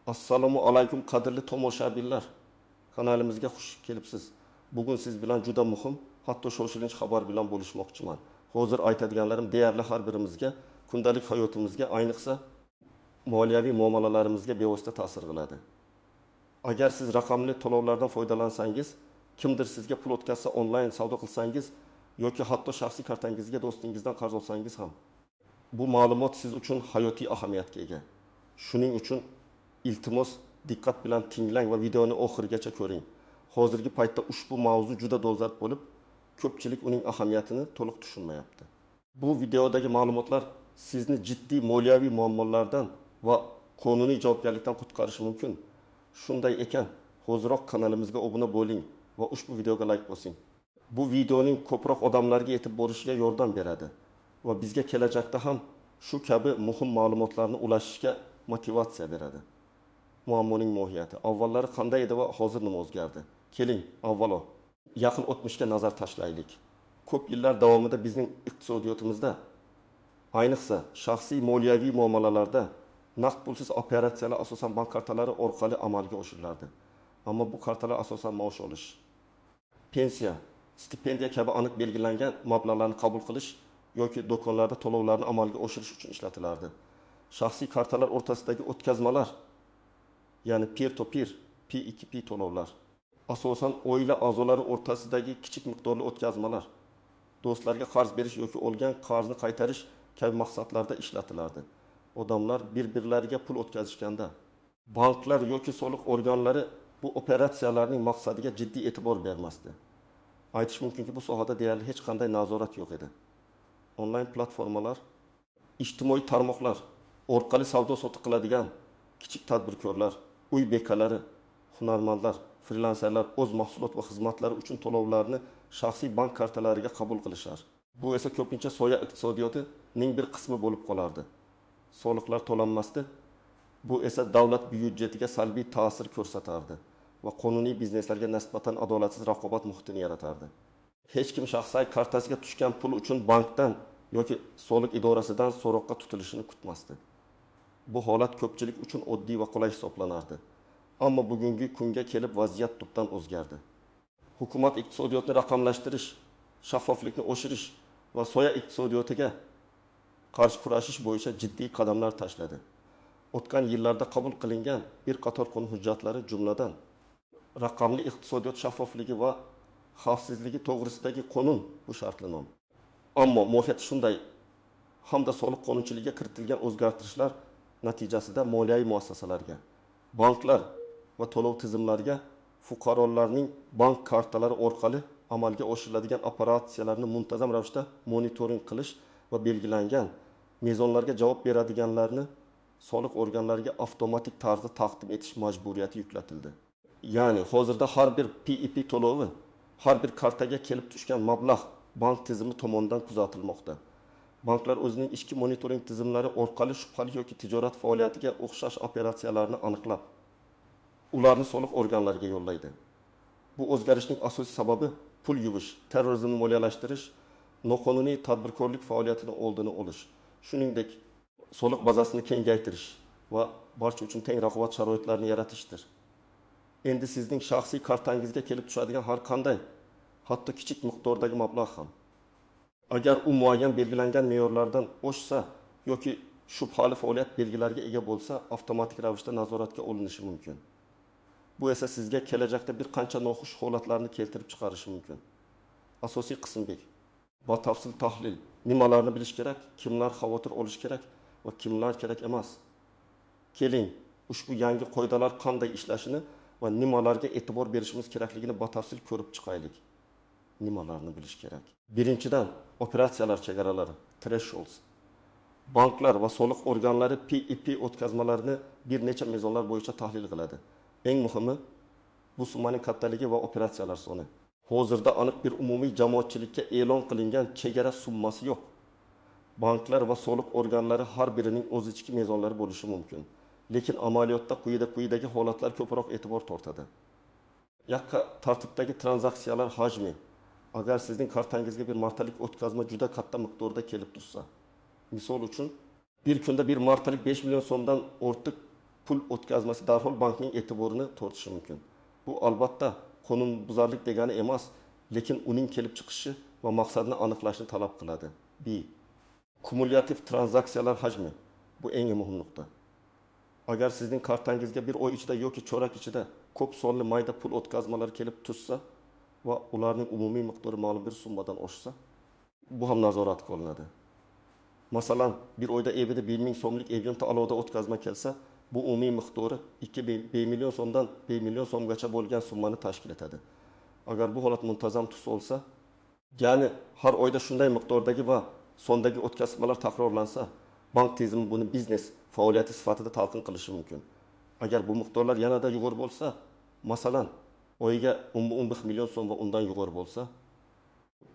Assalomu alaykum qadrli tomoshabinlar. Kanalimizga xush kelibsiz. Bugun siz bilan juda muhim, hatto shoshilinch xabar bilan bo'lishmoqchiman. Hozir aytadiganlarim deyarli har birimizga, kundalik hayotimizga, ayniqsa moliyaviy muomalalarimizga bevosita ta'sir qiladi. Agar siz raqamli to'lovlardan foydalansangiz, kimdir sizga pul o'tkazsa, onlayn savdo qilsangiz yoki hatto shaxsiy kartangizga do'stingizdan qarz olsangiz ham, bu ma'lumot siz uchun hayotiy ahamiyatga ega. Shuning uchun iltimos diqqat bilan tinglang va videoni oxirigacha ko'ring. Hozirgi paytda ushbu mavzu juda dolzarb bo'lib, ko'pchilik uning ahamiyatini to'liq tushunmayapti. Bu videodagi ma'lumotlar sizni jiddiy moliyaviy muammolardan va qonuniy javobgarlikdan qutqarishi mumkin. Shunday ekan, hoziroq kanalimizga obuna bo'ling va ushbu videoga like bosing. Bu videoning ko'proq odamlarga yetib borishiga yordam beradi va bizga kelajakda ham shu kabi muhim ma'lumotlarni ulashishga motivatsiya beradi. Muammoning mohiyati avvallari qanday edi va hozir nima o'zgardi? Keling, avvalo yaqin o'tmishga nazar tashlaylik. Ko'p yillar davomida bizning iqtisodiyotimizda, ayniqsa shaxsiy moliyaviy muomalalarda naqd pulsiz operatsiyalar asosan bank kartalari orqali amalga oshirilardi. Ammo bu kartalar asosan maosh olish, pensiya, stipendiya kabi aniq belgilangan mablag'larni qabul qilish yoki do'konlarda to'lovlarni amalga oshirish uchun ishlatilardi. Shaxsiy kartalar o'rtasidagi o'tkazmalar, ya'ni peer-to-peer, P2P to'lovlar, asosan oila a'zolari o'rtasidagi kichik miqdorli o'tkazmalar, do'stlarga qarz berish yoki olgan qarzni qaytarish kabi maqsadlarda ishlatilardi. Odamlar bir-birlariga pul o'tkazishganda banklar yoki soliq organlari bu operatsiyalarning maqsadiga jiddiy e'tibor bermasdi. Aytish mumkinki, bu sohada deyarli hech qanday nazorat yo'q edi. Onlayn platformalar, ijtimoiy tarmoqlar orqali savdo-sotiq qiladigan kichik tadbirkorlar, uy bekalari, hunarmandlar, frilanserlar o'z mahsulot va xizmatlari uchun to'lovlarni shaxsiy bank kartalariga qabul qilishar. Bu esa ko'pincha soya iqtisodiyotining bir qismi bo'lib qolardi. Soliqlar to'lanmasdi. Bu esa davlat byudjetiga salbiy ta'sir ko'rsatardi va qonuniy bizneslarga nisbatan adolatsiz raqobat muhitini yaratardi. Hech kim shaxsiy kartasiga tushgan pul uchun bankdan yoki soliq idorasidan so'roqqa tutilishini kutmasdi. Bu holat ko'pchilik uchun oddiy va qulay hisoblanardi. Ammo bugungi kunga kelib vaziyat tubdan o'zgardi. Hukumat iqtisodiyotni raqamlashtirish, shaffoflikni oshirish va soya iqtisodiyotiga qarshi kurashish bo'yicha jiddiy qadamlar tashladi. O'tgan yillarda qabul qilingan bir qator qonun hujjatlari, jumladan raqamli iqtisodiyot shaffofligi va xavfsizligi to'g'risidagi qonun bu shartli nom. Ammo mohiyati shunday hamda soliq qonunchiligiga kiritilgan o'zgartirishlar natijasida moliyaviy muassasalarga, banklar va to'lov tizimlariga fuqarolarning bank kartalari orqali amalga oshiriladigan operatsiyalarni muntazam ravishda monitoring qilish va belgilangan mezonlarga javob beradiganlarni soliq organlariga avtomatik tarzda taqdim etish majburiyati yuklatildi. Ya'ni hozirda har bir PEP to'lovi, har bir kartaga kelib tushgan mablag' bank tizimi tomonidan kuzatilmoqda. Banklar o'zining ichki monitoring tizimlari orqali shubhali yoki tijorat faoliyatiga o'xshash operatsiyalarni aniqlab, ularni soliq organlariga yo'llaydi. Bu o'zgarishning asosiy sababi pul yuvish, terrorizmni moliyalashtirish, noqonuniy tadbirkorlik faoliyatini oldini olish, shuningdek, soliq bazasini kengaytirish va barcha uchun teng raqobat sharoitlarini yaratishdir. Endi sizning shaxsiy kartangizga kelib tushadigan har qanday, hatto kichik miqdordagi mablag' ham, agar u muayyan belgilangan me'yorlardan oshsa yoki shubhali faoliyat belgilariga ega bo'lsa, avtomatik ravishda nazoratga olinishi mumkin. Bu esa sizga kelajakda bir qancha noxush holatlarni keltirib chiqarishi mumkin. Asosiy qismbek batafsil tahlil. Nimalarni bilish kerak, kimlar xavotir olish kerak va kimlar kerak emas. Keling, ushbu yangi qoidalar qanday ishlashini va nimalarga e'tibor berishimiz kerakligini batafsil ko'rib chiqaylik. Nimalarni bilish kerak? Birinchidan, operatsiyalar chegaralari, thresholds. Banklar va soliq organlari PEP o'tkazmalarini bir necha mezonlar bo'yicha tahlil qiladi. Eng muhimi, bu summaning kattaligi va operatsiyalar soni. Hozirda aniq bir umumiy jamoatchilikka e'lon qilingan chegara summasi yo'q. Banklar va soliq organlari har birining o'z ichki mezonlari bo'lishi mumkin. Lekin amaliyotda quyidagi holatlar ko'proq e'tibor tortadi. Yaqin tartibdagi tranzaksiyalar hajmi. Agar sizning kartangizga bir martalik o'tkazma juda katta miqdorda kelib tushsa, misol uchun bir kunda bir martalik 5 million so'mdan ortiq pul o'tkazmasi darhol bankning e'tiborini tortishi mumkin. Bu albatta qonunbuzarlik degani emas, lekin uning kelib chiqishi va maqsadini aniqlashni talab qiladi. B. Kumulyativ tranzaksiyalar hajmi. Bu eng muhim nuqta. Agar sizning kartangizga bir oy ichida yoki chorak ichida ko'p sonli mayda pul o'tkazmalari kelib tushsa va ularning umumiy miqdori ma'lum bir summadan oshsa, bu ham nazoratga olinadi. Masalan, bir oyda evida 1000 so'mlik eviyonta alohida o'tkazma kelsa, bu umumiy miqdori 2 million so'mdan 5 million so'mgacha bo'lgan summani tashkil etadi. Agar bu holat muntazam tus olsa, ya'ni har oyda shunday miqdordagi va sondagi o'tkazmalar takrorlansa, bank tizimi buni biznes faoliyati sifatida talqin qilishi mumkin. Agar bu miqdorlar yanada yuqori bo'lsa, masalan, oyiga 15 million so'm va undan yuqori bo'lsa,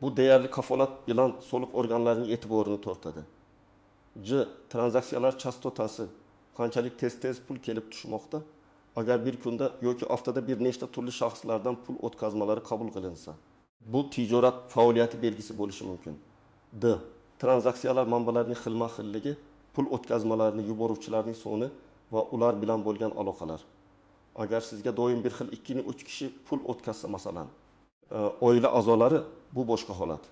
bu deyarli kafolat bilan soliq organlarining e'tiborini tortadi. C. Tranzaksiyalar chastotasi qanchalik tez-tez pul kelib tushmoqda? Agar bir kunda yoki haftada bir nechta turli shaxslardan pul o'tkazmalari qabul qilinsa, bu tijorat faoliyati belgisi bo'lishi mumkin. D. Tranzaksiyalar manbalarining xilma-xilligi, pul o'tkazmalarini yuboruvchilarning soni va ular bilan bo'lgan aloqalar. Agar sizga doim bir xil 2-3 kishi pul o'tkazsa, masalan, oila a'zolari, bu boshqa holat.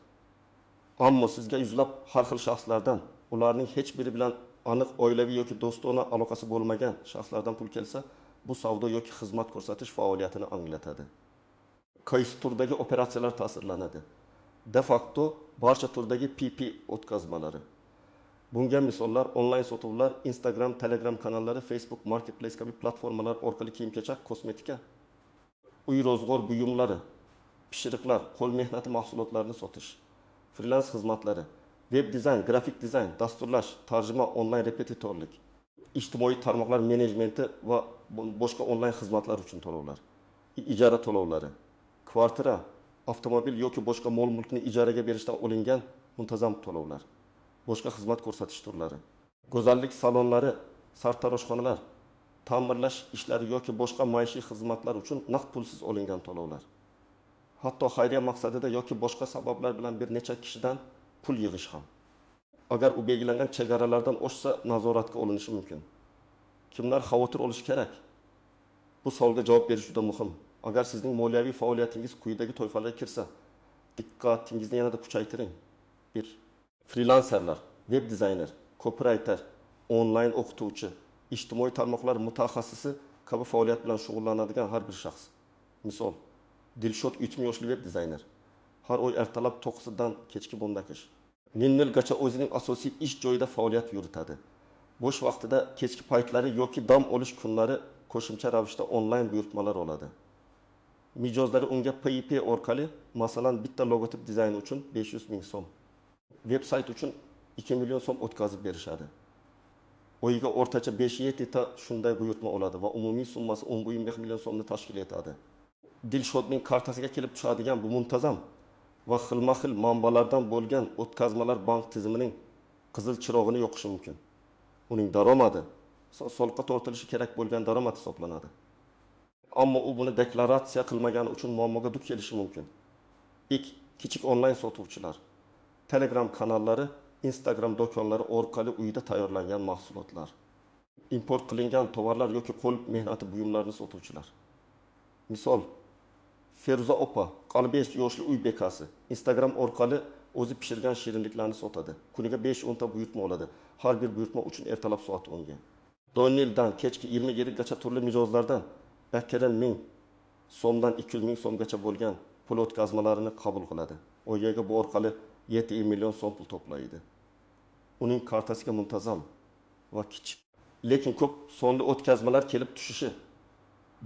Ammo sizga yuzlab har xil shaxslardan, ularning hech biri bilan aniq oilaviy yoki do'stona aloqasi bo'lmagan shaxslardan pul kelsa, bu savdo yoki xizmat ko'rsatish faoliyatini anglatadi. Qaysi turdagi operatsiyalar ta'sirlanadi? De facto barcha turdagi PP o'tkazmalari. Bunga misollar onlayn sotuvlar, Instagram, Telegram kanallari, Facebook Marketplace kabi platformalar orqali kiyim-kechak, kosmetika, uy ro'zg'or buyumlari, pishiriqlar, qo'l mehnati mahsulotlarini sotish, frilans xizmatlari, web dizayn, grafik dizayn, dasturlash, tarjima, onlayn repetitorlik, ijtimoiy tarmoqlar menejmenti va boshqa onlayn xizmatlar uchun to'lovlar, ijara to'lovlari, kvartira, avtomobil yoki boshqa mol-mulkni ijaraga berishdan olingan muntazam to'lovlar, boshqa xizmat ko'rsatish turlari, go'zallik salonlari, sartaroshxonalar, ta'mirlash ishlari yoki boshqa maishiy xizmatlar uchun naqd pulsiz olingan to'lovlar. Hatto xayriya maqsadida yoki boshqa sabablar bilan bir necha kishidan pul yig'ish ham. Agar u belgilangan chegaralardan oshsa, nazoratga olinishi mumkin. Kimlar xavotir olishi kerak? Bu savolga javob berish juda muhim. Agar sizning moliyaviy faoliyatingiz quyidagi toifalarga kirsa, diqqatingizni yanada kuchaytiring. 1. Freelanserlar, web dizayner, copywriter, onlayn o'qituvchi, ijtimoiy tarmoqlar mutaxassisi kabi faoliyat bilan shug'ullanadigan har bir shaxs. Misol, Dilshod 3 yoshli web dizayner. Har oy ertalab 9dan kechki 10gacha. Nilgacha o'zining asosiy ish joyida faoliyat yuritadi. Bo'sh vaqtida kechki paytlari yoki dam olish kunlari qo'shimcha ravishda onlayn buyurtmalar oladi. Mijozlari unga PayPal orqali, masalan, bitta logotip dizayni uchun 500 ming so'm, veb sayt uchun 2 million so'm o'tkazib berishadi. Oyiga o'rtacha 5-7 ta shunday buyurtma oladi va umumiy summasi 10.5 million so'mni tashkil etadi. Dilshodning kartasiga kelib tushadigan bu muntazam va xilma-xil manbalardan bo'lgan o'tkazmalar bank tizimining qizil chirog'ini yoqishi mumkin. Uning daromadi soliqqa tortilishi kerak bo'lgan daromad hisoblanadi. Ammo u buni deklaratsiya qilmagani uchun muammoga duch kelishi mumkin. 2. Kichik onlayn sotuvchilar, Telegram kanallari, Instagram do'konlari orqali uyda tayyorlangan mahsulotlar, import qilingan tovarlar yoki qo'l mehnati buyumlarini sotuvchilar. Misol, Feruza opa, 45 yoshli uy bekasi, Instagram orqali o'zi pishirgan shirinliklarni sotadi. Kuniga 5-10 ta buyurtma oladi. Har bir buyurtma uchun ertalab soat 10ga. Donildan kechki 27gacha turli mijozlardan 1,5 ming so'mdan 200 ming so'mgacha bo'lgan pul o'tkazmalarini qabul qiladi. Oyiga bu orqali 7 million so'm pul to'playdi. Uning kartasiga muntazam va kichik, lekin ko'p sonli o'tkazmalar kelib tushishi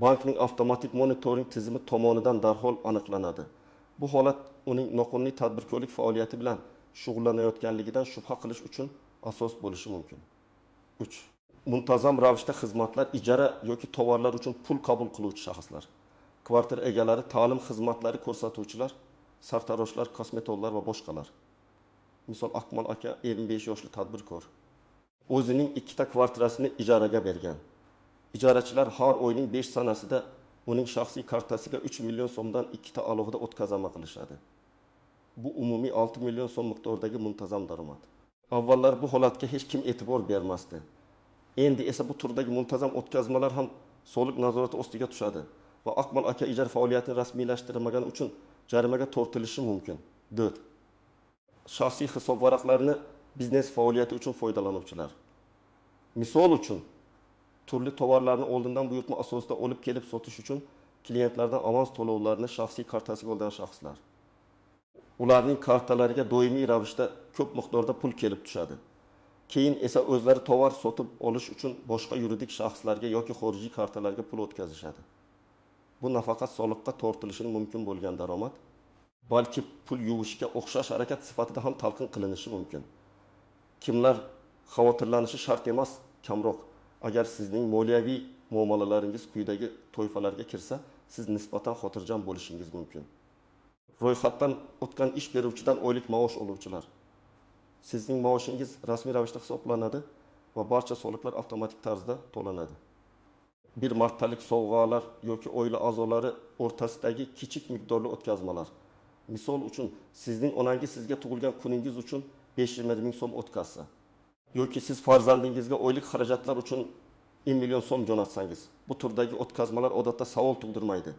bankning avtomatik monitoring tizimi tomonidan darhol aniqlanadi. Bu holat uning noqonuniy tadbirkorlik faoliyati bilan shug'ullanayotganligidan shubha qilish uchun asos bo'lishi mumkin. 3. Muntazam ravishda xizmatlar, ijara yoki tovarlar uchun pul qabul qiluvchi shaxslar, kvartira egalari, ta'lim xizmatlari ko'rsatuvchilar, sartaroshlar, kosmetologlar va boshqalar. Misol, Akmal aka 55 yoshli tadbirkor. O'zining 2 ta kvartirasini ijaraga bergan. Ijarachilar har oyning 5 sanasida uning shaxsiy kartasiga 3 million so'mdan 2 ta alohida o'tkazma qilishadi. Bu umumiy 6 million so'm miqdoridagi muntazam daromad. Avvallar bu holatga hech kim e'tibor bermasdi. Endi esa bu turdagi muntazam o'tkazmalar ham soliq nazorati ostiga tushadi va Akmal aka ijara faoliyatini rasmiylashtirmagani uchun jarimaga tortilishi mumkin. 4. Shaxsiy hisobvaraqlarni biznes faoliyati uchun foydalanuvchilar. Misol uchun, turli tovarlarni oldindan buyurtma asosida olib kelib sotish uchun klientlardan avans to'lovlarini shaxsiy kartasiga olgan shaxslar. Ularning kartalariga doimiy ravishda ko'p miqdorda pul kelib tushadi. Keyin esa o'zlari tovar sotib olish uchun boshqa yuridik shaxslarga yoki xorijiy kartalarga pul o'tkazishadi. Bu nafaqat soliqqa tortilishi mumkin bo'lgan daromad, balki pul yuvishga o'xshash harakat sifatida ham talqin qilinishi mumkin. Kimlar xavotirlanishi shart emas, kamroq. Agar sizning moliyaviy muomalalaringiz quyidagi toifalarga kirsa, siz nisbatan xotirjam bo'lishingiz mumkin. Ro'yxatdan o'tgan ish beruvchidan oylik maosh oluvchilar. Sizning maoshingiz rasmiy ravishda hisoblanadi va barcha soliqlar avtomatik tarzda to'lanadi. Bir martalik sovg'alar yoki oila a'zolari o'rtasidagi kichik miqdorli o'tkazmalar. Misol uchun, sizning onangiz sizga tug'ilgan kuningiz uchun 520 ming so'm o'tkazsa yoki siz farzandingizga oylik xarajatlar uchun 1 million so'm jo'natsangiz, bu turdagi o'tkazmalar odatda savol tug'dirmaydi.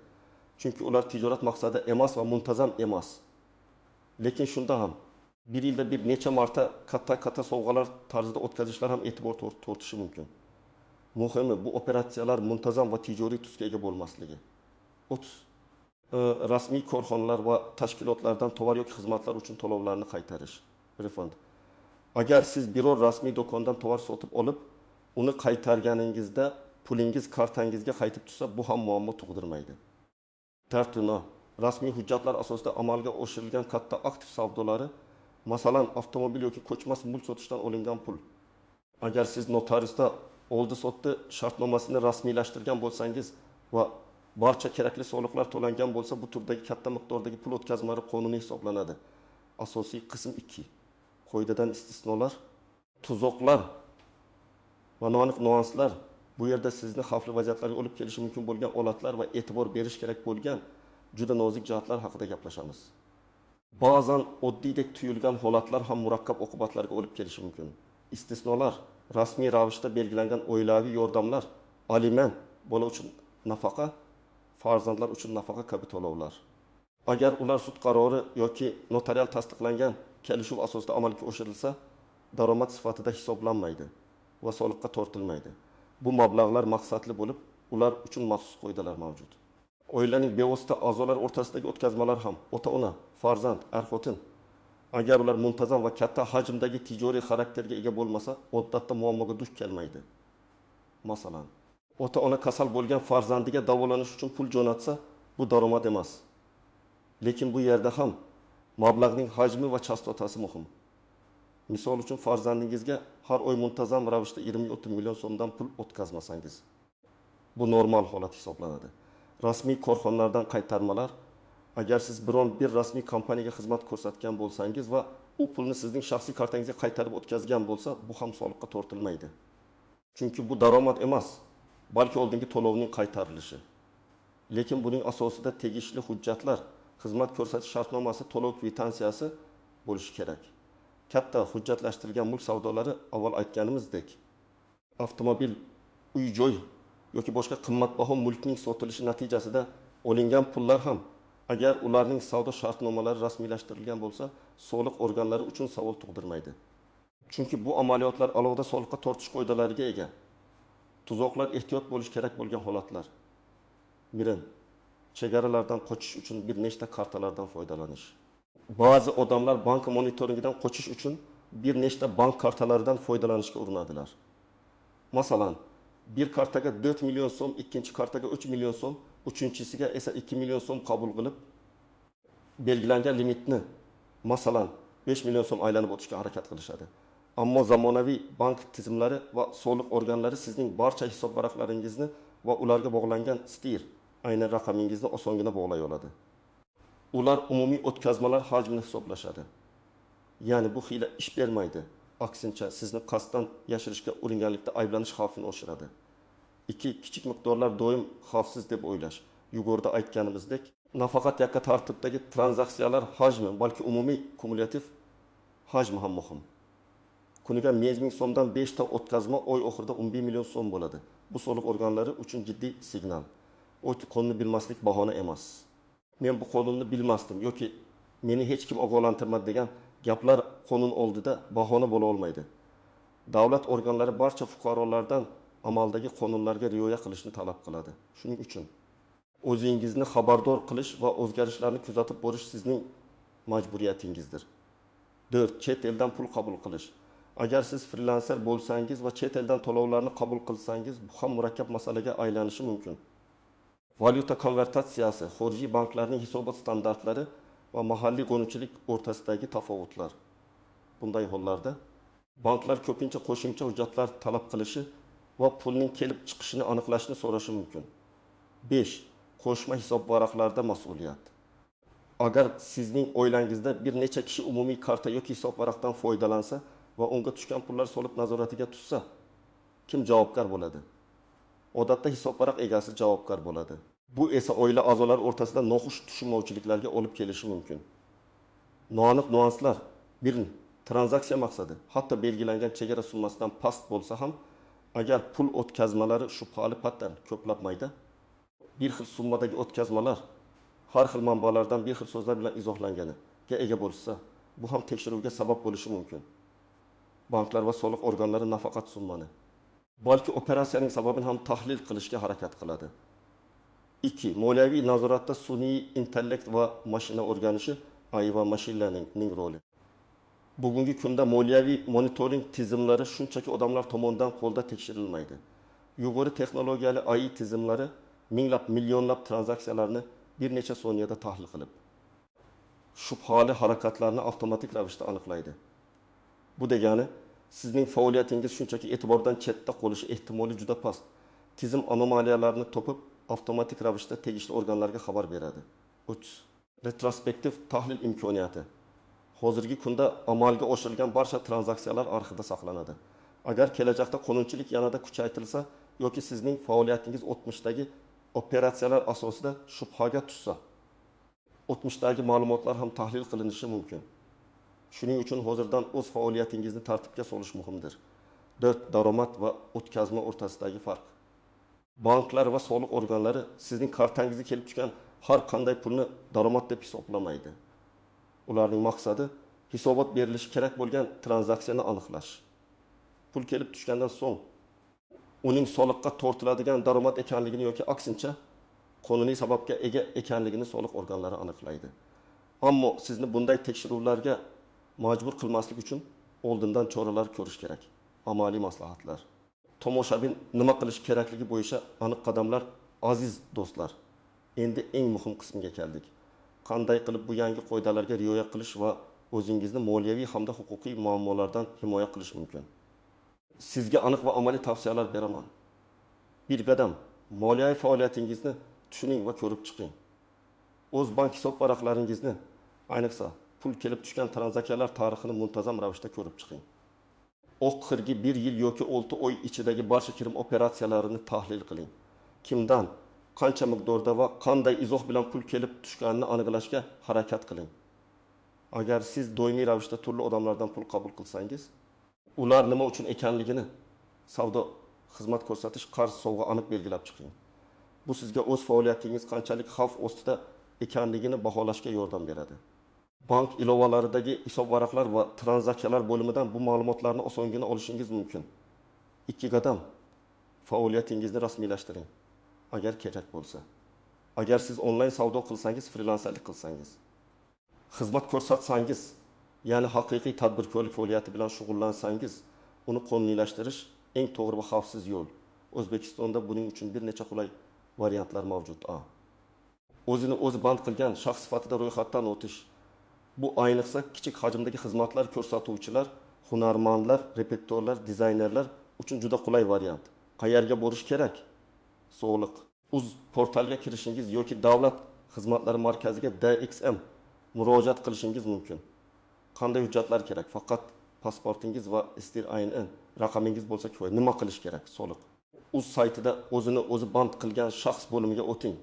Chunki ular tijorat maqsadida emas va muntazam emas. Lekin shunda ham bir yilda bir necha marta katta-katta sovg'alar tarzida o'tkazishlar ham e'tibor tortishi mumkin. Muhimi, bu operatsiyalar muntazam va tijoriy tusga ega bo'lmasligi. 30. Rasmiy korxonalar va tashkilotlardan tovar yoki xizmatlar uchun to'lovlarni qaytarish, refund. Agar siz biror rasmiy do'kondan tovar sotib olib, uni qaytarganingizda pulingiz kartangizga qaytib tushsa, bu ham muammo tug'dirmaydi. Tartibno, rasmiy hujjatlar asosida amalga oshirilgan katta aktiv savdolari, masalan, avtomobil yoki ko'chmas mulk sotishdan olingan pul. Agar siz notariusda oldi-sotdi shartnomasini rasmiylashtirgan bo'lsangiz va barcha kerakli soliqlar to'langan bo'lsa, bu turdagi katta miqdordagi pul o'tkazmalari qonuniy hisoblanadi. Asosiy qism 2. Qoidadan istisnolar, tuzoqlar va noaniq nuanslar bu yerda sizni xavfli vaziyatlarga olib kelishi mumkin bo'lgan holatlar va e'tibor berish kerak bo'lgan juda nozik jihatlar haqida gaplashamiz. Ba'zan oddiydek tuyulgan holatlar ham murakkab oqibatlarga olib kelishi mumkin. Istisnolar, rasmiy ravishda belgilangan oilaviy yordamlar, aliment, bola uchun nafaqa, farzandlar uchun nafaqa kabi to'lovlar. Agar ular sud qarori yoki notarial tasdiqlangan kelishuv asosida amalga oshirilsa, daromad sifatida hisoblanmaydi va soliqqa tortilmaydi. Bu mablag'lar maqsadli bo'lib, ular uchun maxsus qoidalar mavjud. Oilaning bevosita a'zolari o'rtasidagi o'tkazmalar ham ota-ona, farzand, er-xotin, agar ular muntazam va katta hajmdagi tijoriy xarakterga ega bo'lmasa, odatda muammoga duch kelmaydi. Masalan, ota-ona kasal bo'lgan farzandiga davolanish uchun pul jo'natsa, bu daromad emas. Lekin bu yerda ham mablag'ning hajmi va chastotasi muhim. Misol uchun, farzandingizga har oy muntazam ravishda 20-30 million so'mdan pul o'tkazmasangiz, bu normal holat hisoblanadi. Rasmiy korxonalardan qaytarmalar, agar siz biron bir rasmiy kompaniyaga xizmat ko'rsatgan bo'lsangiz va u pulni sizning shaxsiy kartangizga qaytarib o'tkazgan bo'lsa, bu ham soliqqa tortilmaydi. Chunki bu daromad emas, balki oldingi to'lovning qaytarilishi. Lekin buning asosida tegishli hujjatlar, xizmat ko'rsatish shartnomasi, to'lov kvitansiyasi bo'lishi kerak. Katta hujjatlashtirilgan mulk savdolari avval aytganimizdek, avtomobil, uy-joy yoki boshqa qimmatbaho mulkning sotilishi natijasida olingan pullar ham, agar ularning savdo shartnomalari rasmiylashtirilgan bo'lsa, soliq organlari uchun savol tug'dirmaydi. Chunki bu amaliyotlar alohida soliqqa tortish qoidalariga ega. Tuzoqlar ehtiyot bo'lish kerak bo'lgan holatlar. Birin, chegaralardan qochish uchun bir nechta kartalardan foydalanish. Ba'zi odamlar bank monitoringidan qochish uchun bir nechta bank kartalaridan foydalanishga urinadilar. Masalan, bir kartaga 4 million so'm, ikkinchi kartaga 3 million so'm, uchinchisiga esa 2 million so'm qabul qilib, belgilangan limitni, masalan, 5 million so'm aylanib o'tishga harakat qilishadi. Ammo zamonaviy bank tizimlari va soliq organlari sizning barcha hisob varaqlaringizni va ularga bog'langan STIR, aynan raqamingizni osongina bog'lay oladi. Ular umumiy o'tkazmalar hajmini hisoblashadi. Ya'ni bu hiyla ish bermaydi. Aksincha, sizni qasddan yashirishga uringanlikda ayblanish xavfini oshiradi. 2. Kichik miqdorlar doim xavfsiz deb o'ylash. Yuqorida aytganimizdek, nafaqat yakka tartibdagi tranzaksiyalar hajmi, balki umumiy kumulyativ hajmi ham muhim. Kuniga 100 ming so'mdan 5 ta o'tkazma oy oxirida 11 million so'm bo'ladi. Bu soliq organlari uchun jiddiy signal. Qonunni bilmaslik bahona emas. Men bu qonunni bilmasdim yoki meni hech kim ogohlantirmadi degan gaplar qonun oldida bahona bo'la olmaydi. Davlat organlari barcha fuqarolardan amaldagi qonunlarga rioya qilishni talab qiladi. Shuning uchun o'zingizni xabardor qilish va o'zgarishlarni kuzatib borish sizning majburiyatingizdir. 4. Chet eldan pul qabul qilish. Agar siz frilanser bo'lsangiz va chet eldan to'lovlarni qabul qilsangiz, bu ham murakkab masalaga aylanishi mumkin. Valyuta konvertatsiyasi, xorijiy banklarning hisobot standartlari va mahalliy qonunchilik o'rtasidagi tafovutlar. Bunday hollarda banklar ko'pincha qo'shimcha hujjatlar talab qilishi va pulning kelib chiqishini aniqlashni so'rashi mumkin. 5. Qo'shma hisobvaraqlarda mas'uliyat. Agar sizning oilangizda bir necha kishi umumiy karta yoki hisobvaraqdan foydalansa va unga tushgan pullar soliq nazoratiga tushsa, kim javobgar bo'ladi? Odatda hisobvaraq egasi javobgar bo'ladi. Bu esa oila a'zolari o'rtasida noxush tushunmovchiliklarga olib kelishi mumkin. Noaniq nuanslar. 1. Tranzaksiya maqsadi hatto belgilangan chegara summasidan past bo'lsa ham, agar pul o'tkazmalari shubhali pattern ko'plab mayda, bir xil summadagi o'tkazmalar har xil manbalardan bir xil so'zlar bilan izohlanganiga ega bo'lsa, bu ham tekshiruvga sabab bo'lishi mumkin. Banklar va soliq organlari nafaqat summani, balki operatsiyaning sababini ham tahlil qilishga harakat qiladi. 2. Moliyaviy nazoratda sun'iy intellekt va mashina o'rganishi, AI va machine learningning roli. Bugungi kunda moliyaviy monitoring tizimlari shunchaki odamlar tomonidan qo'lda tekshirilmaydi. Yuqori texnologiyali AI tizimlari minglab, millionlab tranzaksiyalarni bir necha soniyada tahlil qilib, shubhali harakatlarni avtomatik ravishda aniqlaydi. Bu degani, sizning faoliyatingiz shunchaki e'tibordan chetda qolishi ehtimoli juda past. Tizim anomaliyalarni topib, avtomatik ravishda tegishli organlarga xabar beradi. 3. Retrospektiv tahlil imkoniyati. Hozirgi kunda amalga oshirilgan barcha tranzaksiyalar arxivda saqlanadi. Agar kelajakda qonunchilik yanada kuchaytirilsa yoki sizning faoliyatingiz o'tmishdagi operatsiyalar asosida shubhaga tushsa, o'tmishdagi ma'lumotlar ham tahlil qilinishi mumkin. Shuning uchun hozirdan o'z faoliyatingizni tartibga solish muhimdir. 4. Daromad va o'tkazma o'rtasidagi farq. Banklar va soliq organlari sizning kartangizga kelib tushgan har qanday pulni daromad deb hisoblamaydi. Ularning maqsadi hisobot berilishi kerak bo'lgan tranzaksiyani aniqlash. Pul kelib tushgandan so'ng uning soliqqa tortiladigan daromad ekanligini yoki aksincha qonuniy sababga ega ekanligini soliq organlari aniqlaydi. Ammo sizni bunday tekshiruvlarga majbur qilmaslik uchun oldindan choralar ko'rish kerak. Amaliy maslahatlar. Tomoshabin nima qilish kerakligi bo'yicha aniq qadamlar. Aziz do'stlar, endi eng muhim qismiga keldik. Qanday qilib bu yangi qoidalarga rioya qilish va o'zingizni moliyaviy hamda huquqiy muammolardan himoya qilish mumkin? Sizga aniq va amaliy tavsiyalar beraman. Bir qadam, moliyaviy faoliyatingizni tushuning va ko'rib chiqing. O'z bank hisob varaqlaringizni, ayniqsa pul kelib tushgan tranzaksiyalar tarixini muntazam ravishda ko'rib chiqing. Oxirgi 1 yil yoki 6 oy ichidagi barcha kirim operatsiyalarini tahlil qiling. Kimdan, qancha miqdorda va qanday izoh bilan pul kelib tushganini aniqlashga harakat qiling. Agar siz doimiy ravishda turli odamlardan pul qabul qilsangiz, ular nima uchun ekanligini, savdo, xizmat ko'rsatish, qarz, sovg'a aniq belgilab chiqing. Bu sizga o'z faoliyatingiz qanchalik xavf ostida ekanligini baholashga yordam beradi. Bank ilovalaridagi hisobvaraqlar va tranzaksiyalar bo'limidan bu ma'lumotlarni osongina olishingiz mumkin. 2 qadam, faoliyatingizni rasmiylashtiring, agar kerak bo'lsa. Agar siz onlayn savdo qilsangiz, frilanserlik qilsangiz, xizmat ko'rsatsangiz, ya'ni haqiqiy tadbirkorlik faoliyati bilan shug'ullansangiz, uni qonuniylashtirish eng to'g'ri va xavfsiz yo'l. O'zbekistonda buning uchun bir necha qulay variantlar mavjud. A. O'zini o'zi band qilgan shaxs sifatida ro'yxatdan o'tish. Bu ayniqsa kichik hajmdagi xizmatlar ko'rsatuvchilar, hunarmandlar, repetitorlar, dizaynerlar uchun juda qulay variant. Qayerga borish kerak? Soliq. Uz portalga kirishingiz yoki davlat xizmatlari markaziga DXM murojaat qilishingiz mumkin. Qanday hujjatlar kerak? Faqat pasportingiz va STIN raqamingiz bo'lsa kifoya. Nima qilish kerak? Soliq. Uz saytida o'zini o'zi band qilgan shaxs bo'limiga o'ting.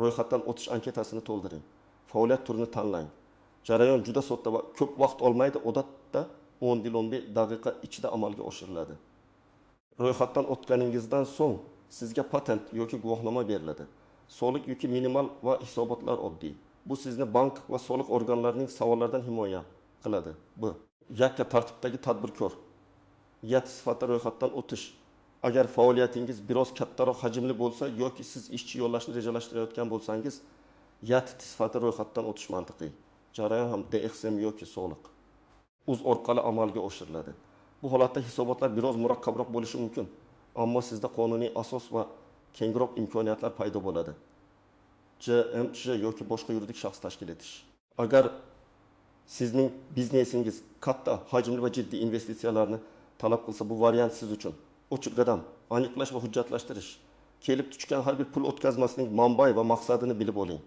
Ro'yxatdan o'tish anketasini to'ldiring. Faoliyat turini tanlang. Jarayon juda sodda va ko'p vaqt olmaydi, odatda 10-15 daqiqa ichida amalga oshiriladi. Ro'yxatdan o'tganingizdan so'ng sizga patent yoki guvohnoma beriladi. Soliq yuki minimal va hisobotlar oddiy. Bu sizni bank va soliq organlarining savollaridan himoya qiladi. B. Yakka tartibdagi tadbirkor. YAT sifatida ro'yxatdan o'tish. Agar faoliyatingiz biroz kattaroq hajmli bo'lsa yoki siz ishchi yollashni rejalashtirayotgan bo'lsangiz, YAT sifatida ro'yxatdan o'tish mantiqiy. Jarayon ham DXM yoki soliq uz orqali amalga oshiriladi. Bu holatda hisobotlar biroz murakkabroq bo'lishi mumkin, ammo sizda qonuniy asos va kengroq imkoniyatlar paydo bo'ladi. JMJ yoki boshqa yuridik shaxs tashkil etish. Agar sizning biznesingiz katta hajmli va jiddiy investitsiyalarni talab qilsa, bu variant siz uchun. Ochiq qadam, aniqlash va hujjatlashtirish. Kelib tushgan har bir pul o'tkazmasining manbai va maqsadini bilib oling.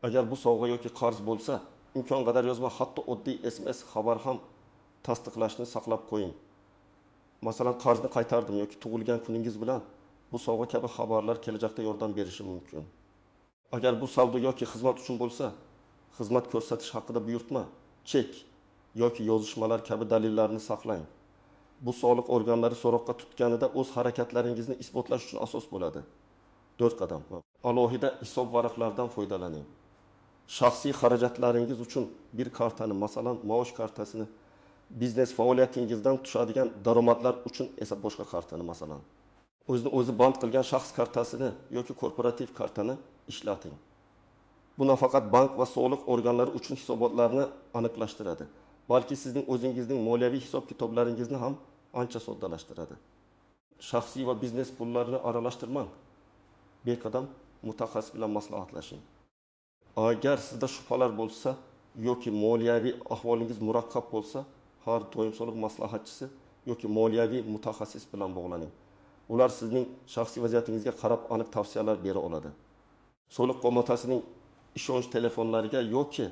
Agar bu sovg'a yoki qarz bo'lsa, imkon qadar yozma, hatto oddiy SMS xabar ham tasdiqlashni saqlab qo'ying. Masalan, qarzni qaytardim yoki tug'ilgan kuningiz bilan bu sovg'a kabi xabarlar kelajakda yordam berishi mumkin. Agar bu savdo yoki xizmat uchun bo'lsa, xizmat ko'rsatish haqida buyurtma, chek yoki yozishmalar kabi dalillarni saqlang. Bu soliq organlari so'roqqa tutganida o'z harakatlaringizni isbotlash uchun asos bo'ladi. 4 qadam. Alohida hisob varaqlaridan foydalaning. Shaxsiy xarajatlaringiz uchun bir kartani, masalan, maosh kartasini, biznes faoliyatingizdan tushadigan daromadlar uchun esa boshqa kartani, masalan, o'zini o'zi band qilgan shaxs kartasini yoki korporativ kartani ishlating. Bu nafaqat bank va soliq organlari uchun hisobotlarni aniqlashtiradi, balki sizning o'zingizning moliyaviy hisob-kitoblaringizni ham ancha soddalashtiradi. Shaxsiy va biznes pullarini aralashtirmang. Beqadam mutaxassis bilan maslahatlashing. Agar sizda shubhalar bo'lsa yoki moliyaviy ahvolingiz murakkab bo'lsa, har doim soliq maslahatchisi yoki moliyaviy mutaxassis bilan bog'laning. Ular sizning shaxsiy vaziyatingizga qarab aniq tavsiyalar bera oladi. Soliq qo'mitasining ishonch telefonlariga yoki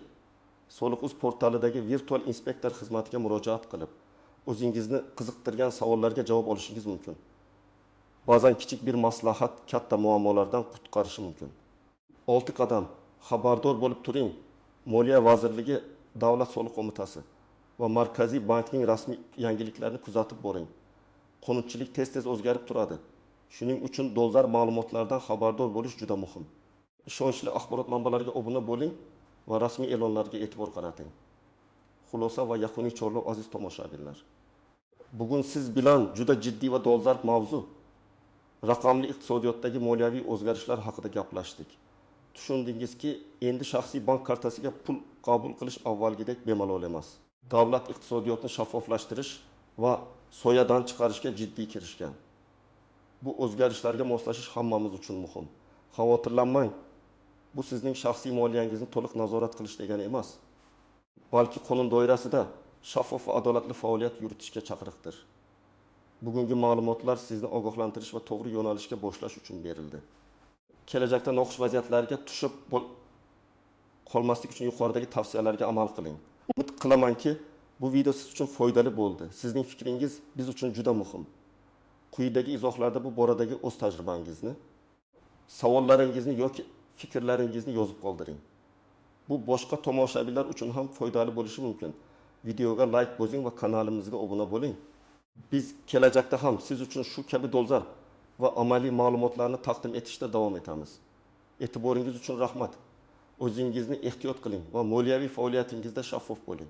Soliq.uz portalidagi virtual inspektor xizmatiga murojaat qilib, o'zingizni qiziqtirgan savollarga javob olishingiz mumkin. Ba'zan kichik bir maslahat katta muammolardan qutqarishi mumkin. 6 qadam. Xabardor bo'lib turing. Moliya vazirligi, Davlat soliq qo'mitasi va Markaziy bankning rasmiy yangiliklarini kuzatib boring. Qonunchilik tez-tez o'zgarib turadi. Shuning uchun dolzarb ma'lumotlardan xabardor bo'lish juda muhim. Ishonchli axborot manbalariga obuna bo'ling va rasmiy e'lonlarga e'tibor qarating. Xulosa va yakuniy chorlov aziz tomoshabinlar. Bugun siz bilan juda jiddiy va dolzarb mavzu raqamli iqtisodiyotdagi moliyaviy o'zgarishlar haqida gaplashdik. Tushundingizki, endi shaxsiy bank kartasiga pul qabul qilish avvalgidek bemalol emas. Davlat iqtisodiyotni shaffoflashtirish va soyadan chiqarishga jiddiy kirishgan. Bu o'zgarishlarga moslashish hammamiz uchun muhim. Xavotirlanmang. Bu sizning shaxsiy moliyangizni to'liq nazorat qilish degani emas, balki qonun doirasida shaffof va adolatli faoliyat yuritishga chaqiriqdir. Bugungi ma'lumotlar sizni ogohlantirish va to'g'ri yo'nalishga boshlash uchun berildi. Kelajakda noxush vaziyatlarga tushib qolmaslik uchun yuqoridagi tavsiyalarga amal qiling. Umid qilamanki, bu video siz uchun foydali bo'ldi. Sizning fikringiz biz uchun juda muhim. Quyidagi izohlarda bu boradagi o'z tajribangizni, savollaringizni yoki fikrlaringizni yozib qoldiring. Bu boshqa tomoshabinlar uchun ham foydali bo'lishi mumkin. Videoga like bosing va kanalimizga obuna bo'ling. Biz kelajakda ham siz uchun shu kabi dolzarb va amaliy ma'lumotlarni taqdim etishda davom etamiz. E'tiboringiz uchun rahmat. O'zingizni ehtiyot qiling va moliyaviy faoliyatingizda shaffof bo'ling.